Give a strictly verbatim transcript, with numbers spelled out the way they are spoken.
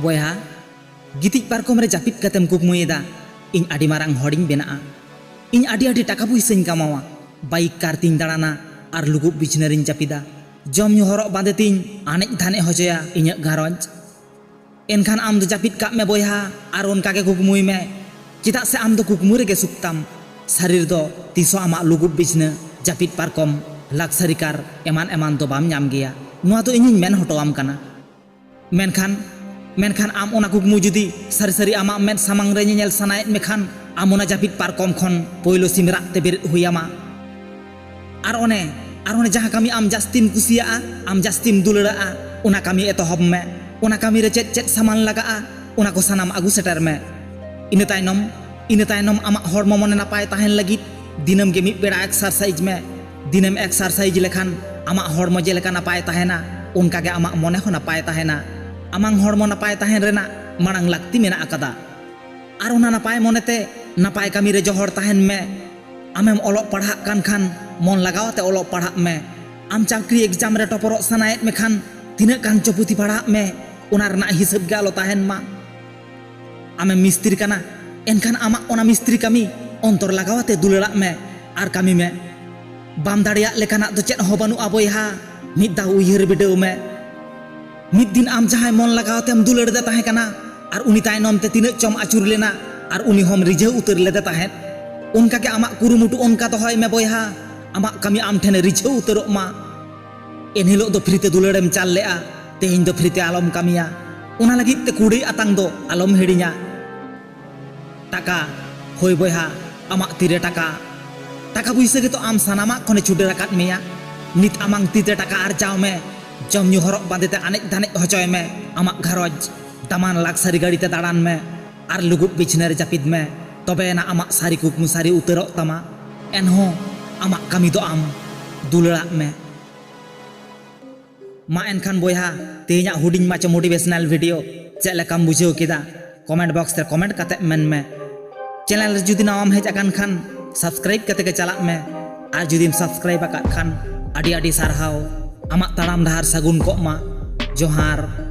ᱵᱚᱭᱦᱟ, ᱜᱤᱛᱤᱡ ᱯᱟᱨᱠᱚᱢ ᱨᱮ ᱡᱟᱹᱯᱤᱫ ᱠᱟᱛᱮᱢ ᱠᱩᱠᱢᱩᱭᱮᱫᱟ, ᱤᱧ ᱟᱹᱰᱤ ᱢᱟᱨᱟᱝ ᱦᱚᱲᱤᱧ ᱵᱮᱱᱟᱜᱼᱟ, ᱤᱧ ᱟᱹᱰᱤ ᱟᱹᱰᱤ ᱴᱟᱠᱟ ᱯᱩᱭᱥᱟᱹᱧ ᱠᱟᱢᱟᱣᱟ, ᱵᱟᱭᱤᱠ ᱠᱟᱨ ᱛᱤᱧ ᱫᱟᱬᱟᱱᱟ ᱟᱨ ᱞᱩᱜᱩᱵ ᱵᱤᱪᱷᱱᱟᱹ ᱨᱤᱧ ᱡᱟᱹᱯᱤᱫᱟ, ᱡᱚᱢ ᱧᱩ ᱦᱚᱨᱚᱜ ᱵᱟᱸᱫᱮ ᱛᱤᱧ ᱟᱱᱮᱡ ᱫᱷᱟᱱᱮᱡ ᱦᱚᱪᱚᱭᱟ ᱤᱧᱟᱹᱜ ᱜᱷᱟᱨᱚᱸᱡᱽ᱾ ᱮᱱᱠᱷᱟᱱ ᱟᱢ ᱫᱚ ᱡᱟᱹᱯᱤᱫ ᱠᱟᱜ ᱢᱮ ᱵᱚᱭᱦᱟ, ᱟᱨ ᱚᱱᱠᱟ ᱜᱮ ᱠᱩᱠᱢᱩᱭ ᱢᱮ᱾ ᱪᱮᱫᱟᱜ ᱥᱮ ᱟᱢ ᱫᱚ ᱠᱩᱠᱢᱩ ᱨᱮᱜᱮ ᱥᱩᱠ ᱛᱟᱢ᱾ ᱥᱟᱹᱨᱤ ᱨᱮᱫᱚ ᱛᱤᱥ ᱦᱚᱸ ᱟᱢᱟᱜ ᱞᱩᱜᱩᱵ ᱵᱤᱪᱷᱱᱟᱹ, ᱡᱟᱹᱯᱤᱫ ᱯᱟᱨᱠᱚᱢ, ᱞᱟᱠᱥᱟᱨᱤ ᱠᱟᱨ ᱮᱢᱟᱱ ᱮᱢᱟᱱ ᱫᱚ ᱵᱟᱢ ᱧᱟᱢ ᱜᱮᱭᱟ᱾ ᱱᱚᱣᱟ ᱫᱚ ᱤᱧᱤᱧ ᱢᱮᱱ ᱦᱚᱴᱚᱣᱟᱢ ᱠᱟᱱᱟ᱾ ᱢᱮᱱᱠᱷᱟᱱ, ᱢᱮᱱᱠᱷᱟᱱ ᱟᱢ ᱚᱱᱟ ᱠᱩᱠᱢᱩ ᱡᱩᱫᱤ ᱥᱟᱹᱨᱤ ᱥᱟᱹᱨᱤ ᱟᱢᱟᱜ ᱢᱮᱫ ᱥᱟᱢᱟᱝ ᱨᱮ ᱧᱮᱧᱮᱞ ᱥᱟᱱᱟᱭᱮᱫ ᱢᱮᱠᱷᱟᱱ, ᱟᱢ ᱚᱱᱟ ᱡᱟᱹᱯᱤᱫ ᱯᱟᱨᱠᱚᱢ ᱠᱷᱚᱱ ᱯᱳᱭᱞᱳ ᱥᱤᱢ ᱨᱟᱜ ᱛᱮ ᱵᱮᱨᱮᱫ ᱦᱩᱭ ᱟᱢᱟ᱾ ᱟᱨ ᱚᱱᱮ, ᱟᱨ ᱚᱱᱮ ᱡᱟᱦᱟᱸ ᱠᱟᱹᱢᱤ ᱟᱢ ᱡᱟᱹᱥᱛᱤᱢ ᱠᱩᱥᱤᱭᱟᱜᱼᱟ, ᱟᱢ ᱡᱟᱹᱥᱛᱤᱢ ᱫᱩᱞᱟᱹᱲᱟᱜᱼᱟ, ᱚᱱᱟ ᱠᱟᱹᱢᱤ ᱮᱛᱚᱦᱚᱵ ᱢᱮ᱾ ᱚᱱᱟ ᱠᱟᱹᱢᱤ ᱨᱮ ᱪᱮᱫ ᱪᱮᱫ ᱥᱟᱢᱟᱱ ᱞᱟᱜᱟᱜᱼᱟ, ᱚᱱᱟ ᱠᱚ ᱥᱟᱱᱟᱢ ᱟᱹᱜᱩ ᱥᱮᱴᱮᱨ ᱢᱮ᱾ ᱤᱱᱟᱹ ᱛᱟᱭᱱᱚᱢ, ᱤᱱᱟᱹ ᱛᱟᱭᱱᱚᱢ ᱟᱢᱟᱜ ᱦᱚᱲᱢᱚ ᱢᱚᱱᱮ ᱱᱟᱯᱟᱭ ᱛᱟᱦᱮᱱ ᱞᱟᱹᱜᱤᱫ ᱫᱤᱱᱟᱹᱢ ᱜᱮ ᱢᱤᱫ ᱵᱮᱲᱟ ᱮᱠᱥᱟᱨᱥᱟᱭᱤᱡᱽ ᱢᱮ᱾ ᱫᱤᱱᱟᱹᱢ ᱮᱠᱥᱟᱨᱥᱟᱭᱤᱡᱽ ᱞᱮᱠᱷᱟᱱ ᱟᱢᱟᱜ ᱦᱚᱲᱢᱚ ᱡᱮᱞᱮᱠᱟ ᱱᱟᱯᱟᱭ ᱛᱟᱦᱮᱱᱟ, ᱚᱱᱠᱟ ᱜᱮ ᱟᱢᱟᱜ ᱢᱚᱱᱮ ᱦᱚᱸ ᱱᱟᱯᱟᱭ ᱛᱟᱦᱮᱱᱟ᱾ ᱟᱢᱟᱝ ᱦᱚᱲᱢᱚ ᱱᱟᱯᱟᱭ ᱛᱟᱦᱮᱱ ᱨᱮᱱᱟᱜ ᱢᱟᱲᱟᱝ ᱞᱟᱹᱠᱛᱤ ᱢᱮᱱᱟᱜ ᱟᱠᱟᱫᱟ᱾ ᱟᱨ ᱚᱱᱟ ᱱᱟᱯᱟᱭ ᱢᱚᱱᱮᱛᱮ ᱱᱟᱯᱟᱭ ᱠᱟᱹᱢᱤ ᱨᱮ ᱡᱚᱦᱚᱲ ᱛᱟᱦᱮᱱ ᱢᱮ᱾ ᱟᱢᱮᱢ ᱚᱞᱚᱜ ᱯᱟᱲᱦᱟᱜ ᱠᱟᱱ ᱠᱷᱟᱱ ᱢᱚᱱ ᱞᱟᱜᱟᱣ ᱟᱛᱮ ᱚᱞᱚᱜ ᱯᱟᱲᱦᱟᱜ ᱢᱮ᱾ ᱟᱢ ᱪᱟᱹᱠᱨᱤ ᱮᱠᱡᱟᱢ ᱨᱮ ᱴᱚᱯᱚᱨᱚᱜ ᱥᱟᱱᱟᱭᱮᱫ ᱢᱮᱠᱷᱟᱱ ᱛᱤᱱᱟᱹᱜ ᱜᱟᱱ ᱪᱚ ᱯᱩᱛᱷᱤ ᱯᱟᱲᱦᱟᱜ ᱢᱮ, ᱚᱱᱟ ᱨᱮᱱᱟᱜ ᱦᱤᱥᱟᱹᱵ ᱜᱮ ᱟᱞᱚ ᱛᱟᱦᱮᱱ ᱢᱟ᱾ ᱟᱢᱮᱢ ᱢᱤᱥᱛᱨᱤ ᱠᱟᱱᱟ, ᱮᱱᱠᱷᱟᱱ ᱟᱢᱟᱜ ᱚᱱᱟ ᱢᱤᱥᱛᱨᱤ ᱠᱟᱹᱢᱤ ᱚᱱᱛᱚᱨ ᱞᱟᱜᱟᱣ ᱟᱛᱮ ᱫᱩᱞᱟᱹᱲᱟᱜ ᱢᱮ ᱟᱨ ᱠᱟᱹᱢᱤ ᱢᱮ᱾ ᱵᱟᱢ ᱫᱟᱲᱮᱭᱟᱜ ᱞᱮᱠᱟᱱᱟᱜ ᱫᱚ ᱪᱮᱫ ᱦᱚᱸ ᱵᱟᱹᱱᱩᱜᱼᱟ ᱵᱚᱭᱦᱟ, ᱢᱤᱫ ᱫᱷᱟᱣ ᱩᱭᱦᱟᱹᱨ ᱵᱤᱰᱟᱹᱣ ᱢᱮ᱾ ᱢᱤᱫ ᱫᱤᱱ ᱟᱢ ᱡᱟᱦᱟᱸᱭ ᱢᱚᱱ ᱞᱟᱜᱟᱣ ᱛᱮᱢ ᱫᱩᱞᱟᱹᱲ ᱮᱫᱮ ᱛᱟᱦᱮᱸ ᱠᱟᱱᱟ ᱟᱨ ᱩᱱᱤ ᱛᱟᱭᱱᱚᱢ ᱛᱮ ᱛᱤᱱᱟᱹᱜ ᱪᱚᱢ ᱟᱹᱪᱩᱨ ᱞᱮᱱᱟ ᱟᱨ ᱩᱱᱤ ᱦᱚᱸᱢ ᱨᱤᱡᱷᱟᱹᱣ ᱩᱛᱟᱹᱨ ᱞᱮᱫᱮ ᱛᱟᱦᱮᱸᱫ, ᱚᱱᱠᱟ ᱜᱮ ᱟᱢᱟᱜ ᱠᱩᱨᱩᱢᱩᱴᱩ ᱚᱱᱠᱟ ᱫᱚᱦᱚᱭ ᱢᱮ ᱵᱚᱭᱦᱟ, ᱟᱢᱟᱜ ᱠᱟᱹᱢᱤ ᱟᱢ ᱴᱷᱮᱱᱮ ᱨᱤᱡᱷᱟᱹᱣ ᱩᱛᱟᱹᱨᱚᱜ ᱢᱟ᱾ ᱮᱱᱦᱤᱞᱳᱜ ᱫᱚ ᱯᱷᱨᱤ ᱛᱮ ᱫᱩᱞᱟᱹᱲᱮᱢ ᱪᱟᱞ ᱞᱮᱜᱼᱟ, ᱛᱮᱦᱮᱧ ᱫᱚ ᱯᱷᱨᱤ ᱛᱮ ᱟᱞᱚᱢ ᱠᱟᱹᱢᱤᱭᱟ᱾ ᱚᱱᱟ ᱞᱟᱹᱜᱤᱫ ᱛᱮ ᱠᱩᱲᱟᱹᱭ ᱟᱛᱟᱝ ᱫᱚ ᱟᱞᱚᱢ ᱦᱤᱲᱤᱧᱟ᱾ ᱴᱟᱠᱟ, ᱦᱳᱭ ᱵᱚᱭᱦᱟ, ᱟᱢᱟᱜ ᱛᱤᱨᱮ ᱴᱟᱠᱟ᱾ ᱴᱟᱠᱟ ᱯᱩᱭᱥᱟᱹ ᱜᱮᱛᱚ ᱟᱢ ᱥᱟᱱᱟᱢᱟᱜ ᱠᱷᱚᱱᱮ ᱪᱷᱩᱰᱟᱹᱨ ᱟᱠᱟᱫ ᱢᱮᱭᱟ᱾ ᱱᱤᱛ ᱟᱢᱟᱝ ᱛᱤ ᱛᱮ ᱴᱟᱠᱟ ᱟᱨᱡᱟᱣ ᱢᱮ, ᱡᱚᱢ ᱧᱩ ᱦᱚᱨᱚᱜ ᱵᱟᱸᱫᱮ ᱛᱮ ᱟᱱᱮᱡ ᱫᱷᱟᱱᱮᱡ ᱦᱚᱪᱚᱭ ᱢᱮ᱾ ᱟᱢᱟᱜ ᱜᱷᱟᱨᱚᱸᱡᱽ ᱫᱟᱢᱟᱱ ᱞᱟᱠᱥᱟᱨᱤ ᱜᱟᱹᱰᱤ ᱛᱮ ᱫᱟᱬᱟᱱ ᱢᱮ ᱟᱨ ᱞᱩᱜᱩᱵ ᱵᱤᱪᱷᱱᱟᱹ ᱨᱮ ᱡᱟᱹᱯᱤᱫ ᱢᱮ᱾ ᱛᱚᱵᱮ ᱮᱱᱟ ᱟᱢᱟᱜ ᱥᱟᱹᱨᱤ ᱠᱩᱠᱢᱩ ᱥᱟᱹᱨᱤ ᱩᱛᱟᱹᱨᱚᱜ ᱛᱟᱢᱟ᱾ ᱮᱱᱦᱚᱸ ᱟᱢᱟᱜ ᱠᱟᱹᱢᱤ ᱫᱚ ᱟᱢ ᱫᱩᱞᱟᱹᱲᱟᱜ ᱢᱮ᱾ ᱢᱟ ᱮᱱᱠᱷᱟᱱ ᱵᱚᱭᱦᱟ, ᱛᱮᱦᱮᱧᱟᱜ ᱦᱩᱰᱤᱧ ᱢᱟᱪᱷᱟ motivational video ᱪᱮᱫ ᱞᱮᱠᱟᱢ ᱵᱩᱡᱷᱟᱹᱣ ᱠᱮᱫᱟ? Comment box ᱨᱮ comment ᱠᱟᱛᱮ ᱢᱮᱱ ᱢᱮ᱾ Channel ᱨᱮ ᱡᱩᱫᱤ ᱱᱟᱣᱟᱢ ᱦᱮᱡ ᱟᱠᱟᱱ ᱠᱷᱟᱱ subscribe ᱠᱟᱛᱮ ᱜᱮ ᱪᱟᱞᱟᱜ ᱢᱮ, ᱟᱨ ᱡᱩᱫᱤᱢ subscribe ᱟᱠᱟᱫ ᱠᱷᱟᱱ ᱟᱹᱰᱤ ᱟᱹᱰᱤ ᱥᱟᱨᱦᱟᱣ᱾ ᱟᱢᱟᱜ ᱛᱟᱲᱟᱢ ᱰᱟᱦᱟᱨ ᱥᱟᱹᱜᱩᱱ ᱠᱚᱜ ᱢᱟ᱾ ᱡᱚᱦᱟᱨ᱾